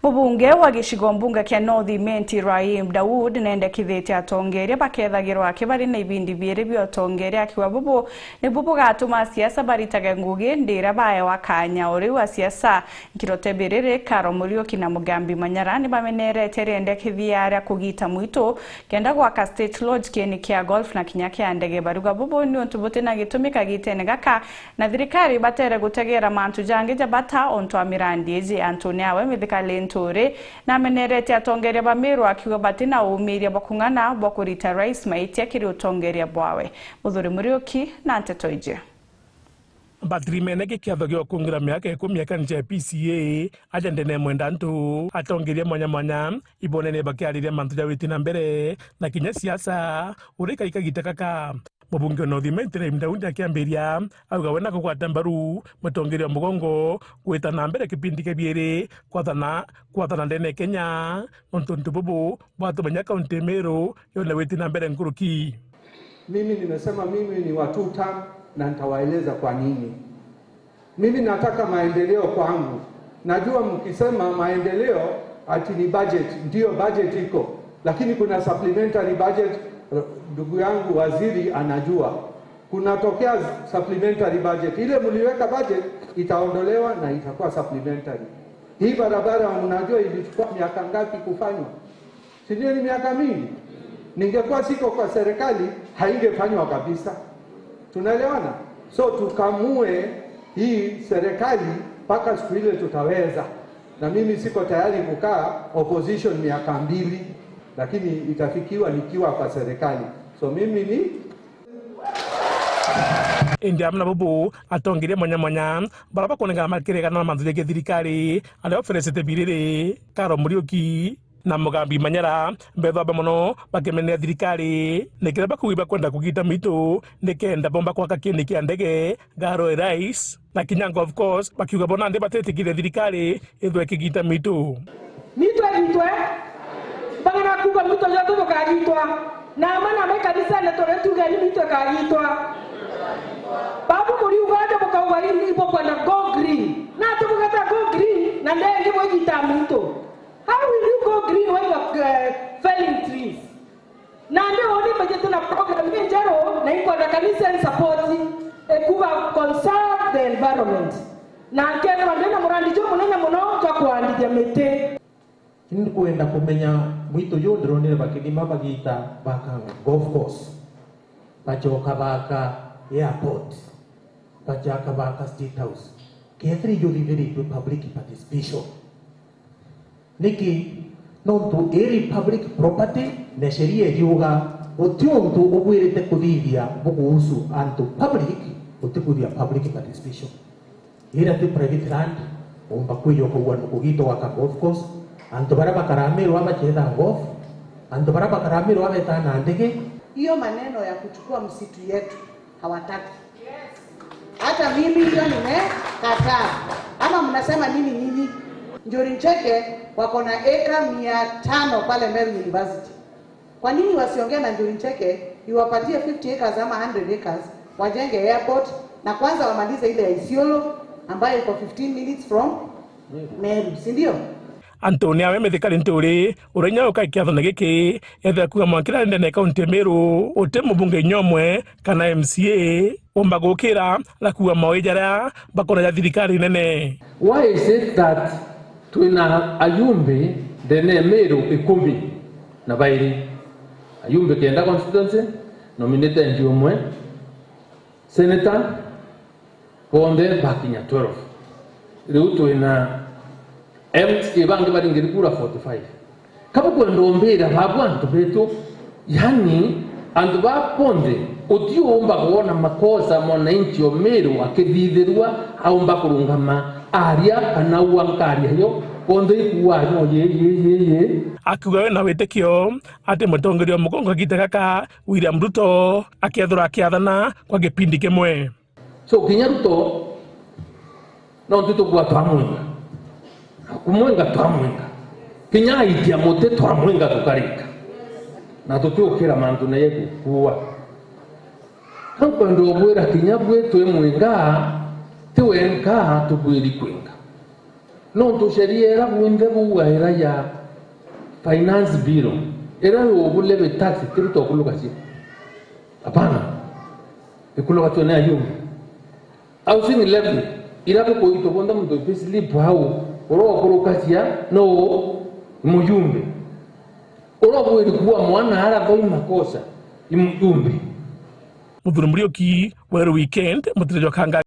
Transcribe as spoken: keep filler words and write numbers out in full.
Mubunge wa gicigo mbunge kia North Imenti, Rahim Dawood, nendekithitie atongeria bakethagirwa aki bari na ibindi biiri bia utongeria, akiuga bubu nibu bugatuma asiasa baritage ngugi ndira baewa kanya. O riu asiasa Nkirote Biriri, Karo Muriuki na Mugambi Manyara nibameneretie riendekithia ria kugita mwitu kenda gwaka state lodge, kieni kia golf na kinya kia ndege. Baruga bubu ni untu butina gitumi kagitene gaka, na thirikari ibatere gutegera mantu jangi ja bata untu a mirandi iji. Antuni awe Mithika Linturi nameneretie atongeria ba Meru akiuga batina uumiria bwa kung'ana bwa kurita rais maitia kiri utongeria bwawe. Muthuri Muriuki na nteto iji. Bathirimene gikiatho gia ukungira miaka ikumi ya kanisa ya P C A aja ndene mwenda antu, atongeria mwanya mwanya ibonene bakiariria mantu ja witi na mbere na kinya siasa urika ikagita kaka. Mubunge wa North Imenti Rahim Daudi akiambiria, auga we na kugwata mbaru mutongeria wa mugongo gwita na mbere kipindi kia biiri kwathana, kwathana ndene ya Kenya, nontu untu bubu bwatumagia kaunti ya Meru yone witi na mbere nkuruki. Mimi nimesema mimi ni wa two term na nitawaeleza kwa nini. Mimi nataka maendeleo kwangu. Najua mkisema maendeleo ati ni budget, ndio budget iko, lakini kuna supplementary budget, ndugu yangu waziri anajua. Kunatokea supplementary budget. Ile mliweka budget itaondolewa na itakuwa supplementary. Hii barabara mnajua ilichukua miaka ngapi kufanywa? Si ndio, ni miaka mingi. Ningekuwa siko kwa serikali, haingefanywa kabisa. Tunaelewana? So tukamue hii serikali mpaka siku ile tutaweza. Na mimi siko tayari kukaa opposition miaka mbili, lakini itafikiwa nikiwa kwa serikali. So mimi ni Indi amwe na bubu, atongeria mwanya mwanya bara bakonekana makiregana na mantu jegie thirikari, aria oferesete Biriri, Karo Muriuki na Mugambi Manyara, mbethwa ba mono bakimenera thirikari, nikenda bakugi bakwenda kugita mitu nikenda bomba kwaka kieni kia ndege, Garo Airlines, na kinya golf course, bakiuga bo nandi batitikiria thirikari ithwe kigita mitu. Mitu igitwe, bang'ana kuuga mitu jonthe jukagitwa, na amwe na amwe kanisene turi tuge ni mitu ikagitwa. Babu muriuga aja bukauga i-, ibukwenda go green. Na ati bugeta go green, na ndengi bwigita mitu. How will you go green when you are, uh, felling trees? Nandi uni mbijite na program injeru na inkwenda kanisa in support, ikuga conserve the environment. Na nkethirwa ndina murandi jumunene muno jwa kuandithia miti. Ndikwenda kumenya mwitu juu ndironire bakithima bagita baka golf course, bacoka baka airport, bacoka baka State House. Kethira ijuthithiritue public participation. Niki? Nontu iri public property, na sheria iriuga guti untu ubwirite kuthithia bukuhusu antu public utikwithia public participation. Ira ti private land, umba kwija ukauga nukugita gwaka golf course, antu baria bakaramirwa bachetha golf, antu baria bakaramirwa betaa na ndege. Hiyo maneno ya kuchukua msitu yetu hawataki. Hata mimi hiyo nimekataa. Ama mnasema nini nyinyi? Njuri Ncheke wako na eka mia tano pale Meru University. Kwa nini wasiongea na Njuri Ncheke iwapatie fifty acres ama hundred acres, wajenge airport, na kwanza wamalize ile ya Isiolo ambayo iko fifteen minutes from Meru, si ndio? Antoni awe Mithika Linturi, uria inya uka kiathone giki, ethira kuuga mwanka ira ndene kaunti ya Meru, uti mubunge inya umwe kana M C A umba gukira na kuuga maui jaria bakona ja thirikari nene. Why is it that twina ayumbe ndene ya Meru ikumi na bairi? Ayumbe kenda constituency, nominated umwe, senator, bonthe bakinya twelve. Riu twina M C A bangi baringiri kura forty-five. Ka bukwenda umbira babu antu betu, yani, antu ba bonthe, utiumba kwona makosa mwananchi o Meru akithithirua, aumba kurungama aria kana ua nkaria yo, bonthe ikuwa no ye, ye, ye, ye. Akiuga we na witikio ati mutongeria o mugongo agite gaka, William Ruto, akethirwa akiathana kwa gipindi kimwe. So, kinya Ruto, no ntu tukua twamwinga. Kumwinga twamwinga. Kinya aitia muti twamwinga tukarika. Na tutiukira mantu na ye gukua. Nkwenda ubwira kinya bwi twi mwinga, ti wenka tubwiri kwinga. Nontu sheria ira bwinthe buuga ira ya finance bill, ira yubule bi tax, tiru tokuluka cio. Hapana. Ikuluka cio ni ayumbe. Housing levy, ira bukuitwa bonthe muntu payslip hau, ura ukurukacia no muyumbe. Ura ubwiri kuua mwana ara thoi makosa, i muyumbe. Muthuri Muriuki, Weru Weekend, mutire jwa Kanga.